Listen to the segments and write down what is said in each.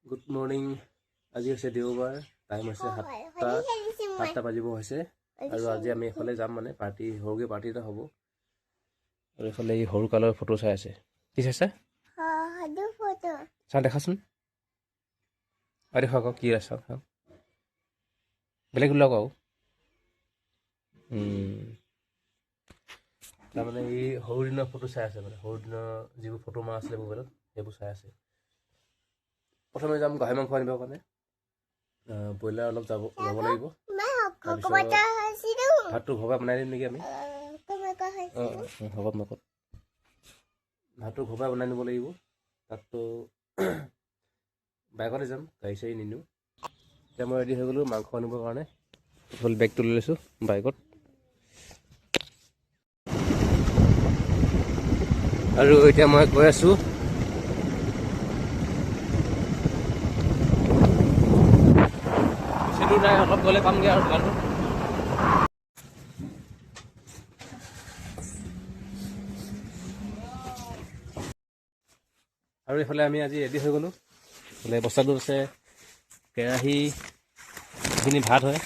Good morning. আজি হৈছে দেওবাৰ, টাইম হৈছে 7টা বাজিব হৈছে। আৰু আজি আমি এইফালে যাম, মানে পাৰ্টি, সৰুকৈ পাৰ্টি এটা হ'ব। আৰু এইফালে এই সৰু কালৰ ফটো চাই আছে। কি চাইছা? চাওঁ, দেখাচোন। আৰু দেখুৱাওক আকৌ কি আছে, চাওঁ। বেলেগ ওলাওক আৰু। তাৰমানে এই সৰু দিনৰ ফটো চাই আছে, মানে সৰু দিনৰ যিবোৰ ফটো মাৰা আছিলে মোবাইলত, সেইবোৰ চাই আছে। প্ৰথমে যাম গাহৰি মাংস আনিবৰ কাৰণে। ব্ৰইলাৰ অলপ যাব লাগিব। তাৰপিছত ভাতটো ঘৰৰ পৰা বনাই দিম নেকি আমি? অঁ, হ'ব, নকত ভাতটো ঘৰৰ পৰা বনাই নিব লাগিব। তাততো বাইকতে যাম, গাড়ী চাড়ী নিনিওঁ। এতিয়া মই ৰেডি হৈ গ'লোঁ মাংস আনিবৰ কাৰণে। এইফালে বেগটো লৈ লৈছোঁ বাইকত। আৰু এতিয়া মই গৈ আছোঁ। বেছি দূৰ নাই, অলপ গ'লে পামগৈ আৰু দোকানটো। আৰু এইফালে আমি আজি ৰেডি হৈ গ'লোঁ। এইফালে বস্তাটোত আছে কেৰাহী, এইখিনি ভাত হয়,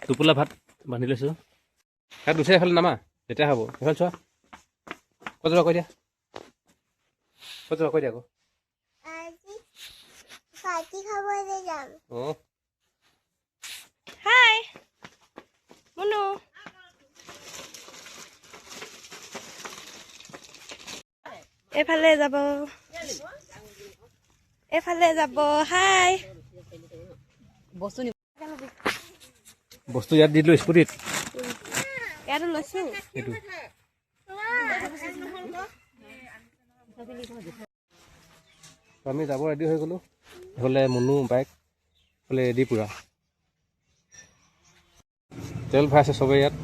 টোপোলা ভাত বান্ধি লৈছোঁ। তাত উঠে এইফালে নামা, তেতিয়া হ'ব। এইফালে চোৱা, ক'ত যাবা কৈ দিয়া, ক'ত যাবা কৈ দিয়া আকৌ। অঁ, হাই মুনু, এইফালে যাব, এইফালে যাব। হাই, বস্তু ইয়াত দি দিলোঁ স্কুটিত। ইয়াতো লৈছো। এইটো আমি যাব ৰেডি হৈ গ'লোঁ। এইফালে মুনু বাইক, এইফালে ৰেডি পূৰা। তেল ভৰাইছে চবেই ইয়াত,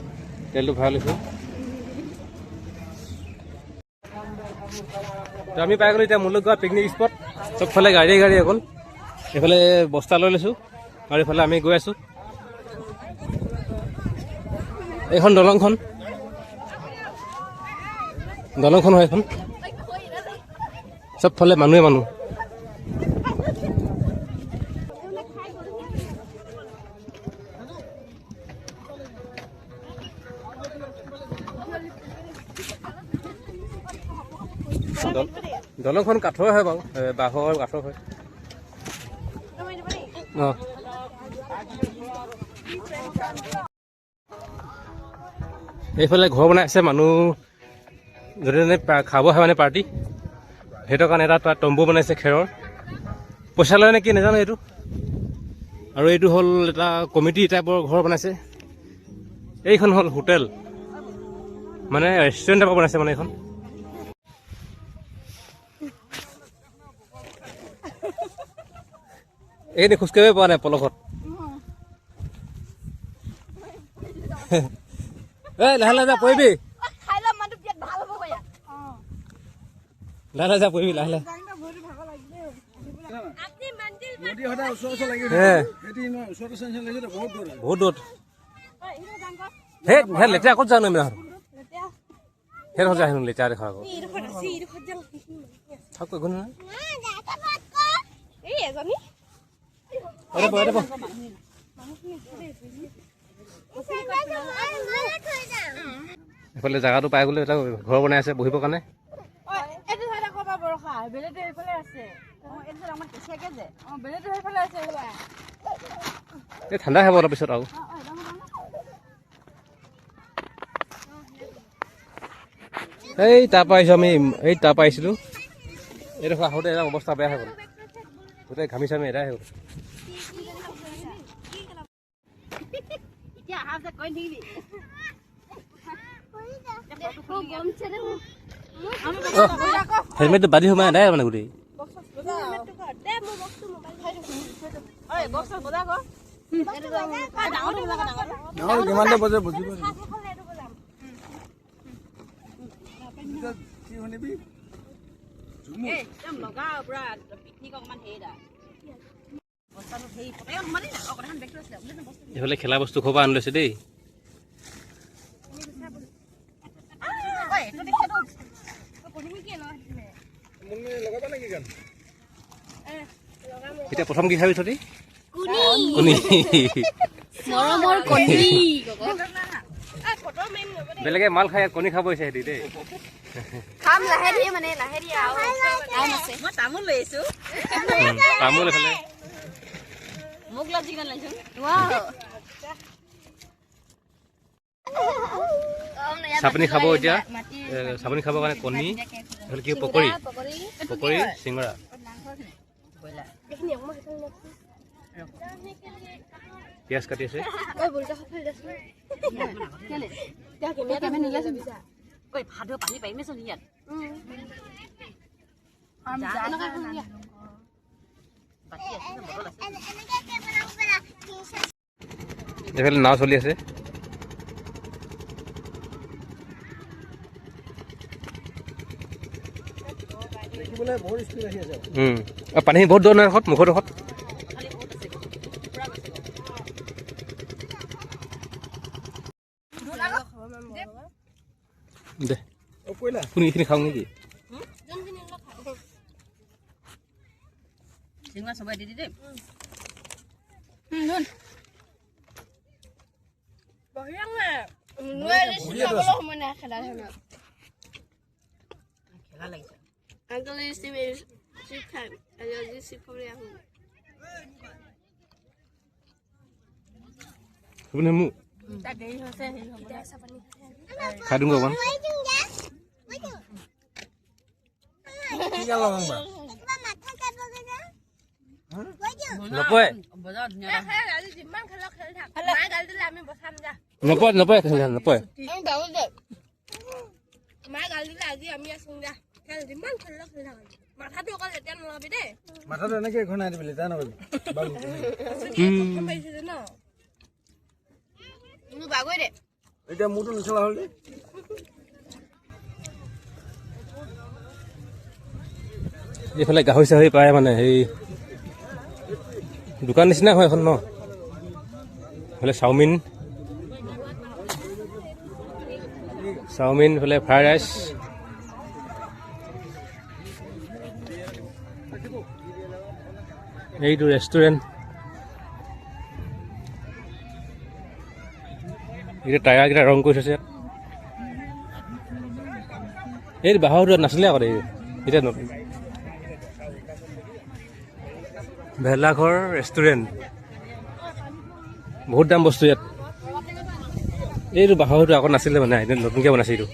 তেলটো ভৰাই লৈছোঁ। তো আমি পাই গ'লোঁ এতিয়া মুলুক গাঁৱৰ পিকনিক স্পট। চবফালে গাড়ী গাড়ী অকল। এইফালে বস্তা লৈ লৈছোঁ আৰু এইফালে আমি গৈ আছোঁ। এইখন দলংখন, দলংখন হয় এইখন। চবফালে মানুহে মানুহ। দলংখন কাঠৰ হয় বাৰু, বাঁহৰ কাঠৰ হয়। অঁ, এইফালে ঘৰ বনাই আছে মানুহ, য'তে ত'তে খাব আহে মানে পাৰ্টি, সেইটো কাৰণে এটা তাত তম্বু বনাইছে খেৰৰ। পইচা লয় নেকি নাজানো এইটো। আৰু এইটো হ'ল এটা কমিটি টাইপৰ ঘৰ বনাইছে। এইখন হ'ল হোটেল, মানে ৰেষ্টুৰেণ্ট টাইপৰ বনাইছে মানে এইখন। এইখিনি খোজকাঢ়িব পৰা নাই পলসত। এই লাহে লাহে যা, পৰিবি। লাহে লাহে যা, পৰিবি লাহে লাহে। বহুত দূৰত। সেই সেই লেতেৰা ক'ত যাওঁ আমি? সেই যায় হেনো লেতেৰা দেখা আকৌ। থাক, একো নহয়। এইফালে জেগাটো পাই গ'লে এটা ঘৰ বনাই আছে বহিবৰ কাৰণে। এই ঠাণ্ডা হ'ব অলপ পিছত আৰু। এই তাৰপৰা আহিছোঁ আমি, এই তাৰপৰা আহিছিলোঁ। এইডোখৰ আহোঁতে এটা অৱস্থা বেয়া হৈ গ'ল, গোটেই ঘামি চামি এদাই হৈ গ'ল। হেলমেটটো বান্ধি সোমাই এদাই মানে গোটেই। এইফালে খেলা বস্তু খোৱা আনি লৈছে দেই। এতিয়া প্ৰথম কি খাবি তহঁতি? কণী। মৰমৰ কণী। বেলেগে মাল খাই কণী খাব হৈছে সিহঁতি দেই। খাম লাহে ধীৰে, মানে লাহে ধীৰে আৰু টাইম আছে। মই তামোল লৈ আহিছো। তামোল এইফালে। মোক লাভ যিমান লাগিছে। চাপনি খাব এতিয়া। চাপনি খাবৰ কাৰণে কণী, এইফালে কি পকৰী, পকৰী চিঙৰা। পিঁয়াজ কাটি আছে। এইফালে নাও চলি আছে। পানী বহুত দৰ নাই মুখৰ ডোখৰত। দে কোন এইখিনি খাওঁ নেকি? খাই দিওঁ অকণমান। নপয় নপয় নপয় নপয়। এইফালে গাহৰি চাহৰি পায়, মানে সেই দোকান নিচিনা হয় এখন ন। এইফালে চাওমিন, চাওমিন, এইফালে ফ্ৰাইড ৰাইচ। এইটো ৰেষ্টুৰেণ্ট। এতিয়া টায়াৰকেইটা ৰং কৰি থৈছে ইয়াত। এই বাঁহৰ নাছিলে আগতে, এতিয়া নতুন। ভেলাঘৰ ৰেষ্টুৰেণ্ট, বহুত দাম বস্তু ইয়াত। এইটো বাঁহৰটো আগত নাছিলে, মানে এতিয়া নতুনকৈ বনাইছে এইটো।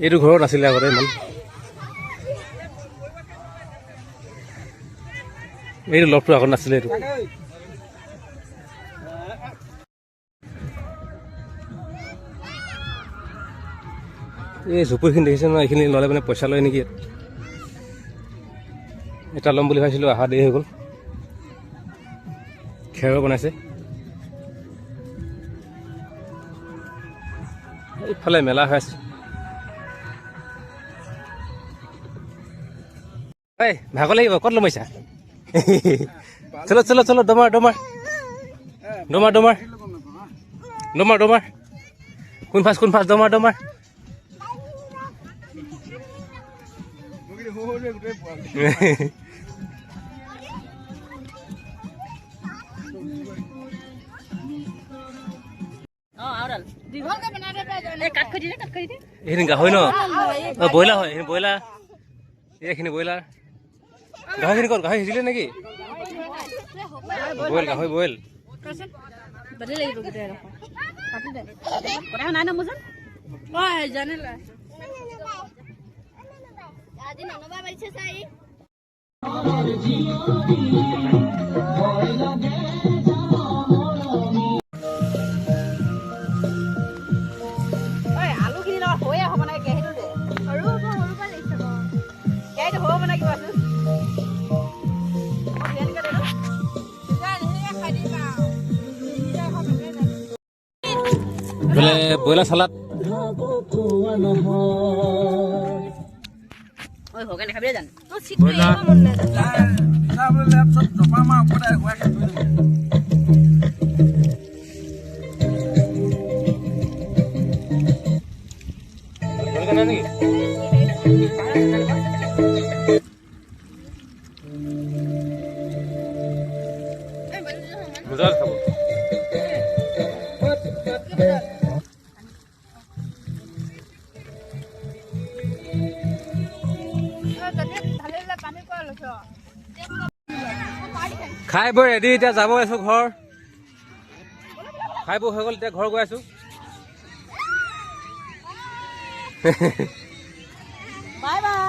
এইটো ঘৰত নাছিলে আগতে ইমান। এইটো লফটো আগত নাছিলে এইটো। এই জুপুৰিখিনি দেখিছে নহয়, এইখিনি ল'লে মানে পইচা লয় নেকি ইয়াত। এটা ল'ম বুলি ভাবিছিলোঁ, অহা দেৰি হৈ গ'ল। খেৰৰ বনাইছে। এইফালে মেলা হৈ আছে। এই ভাগৰ লাগিব, ক'ত লমাইছা? চলো চলো চলো, দমাৰ দমাৰ দমাৰ দমাৰ দমাৰ দমাৰ, কোন ফাৰ্ষ্ট কোন ফাৰ্ষ্ট, দমাৰ দমাৰ। এইখিনি গাহৰি ন? অ ব্ৰইলাৰ হয় এইখিনি, ব্ৰইলাৰ। এইখিনি ব্ৰইলাৰ। গাহৰিখিনি ক'ত? গাহৰি সিজিলে নেকি? বইল গাহৰি, বইল। Broiler salad. নেকি? মজা খাব। খাই বৈ ৰেডি, এতিয়া যাব আছো ঘৰ। খাই বৈ হৈ গ'ল, এতিয়া ঘৰ গৈ আছো। Bye bye.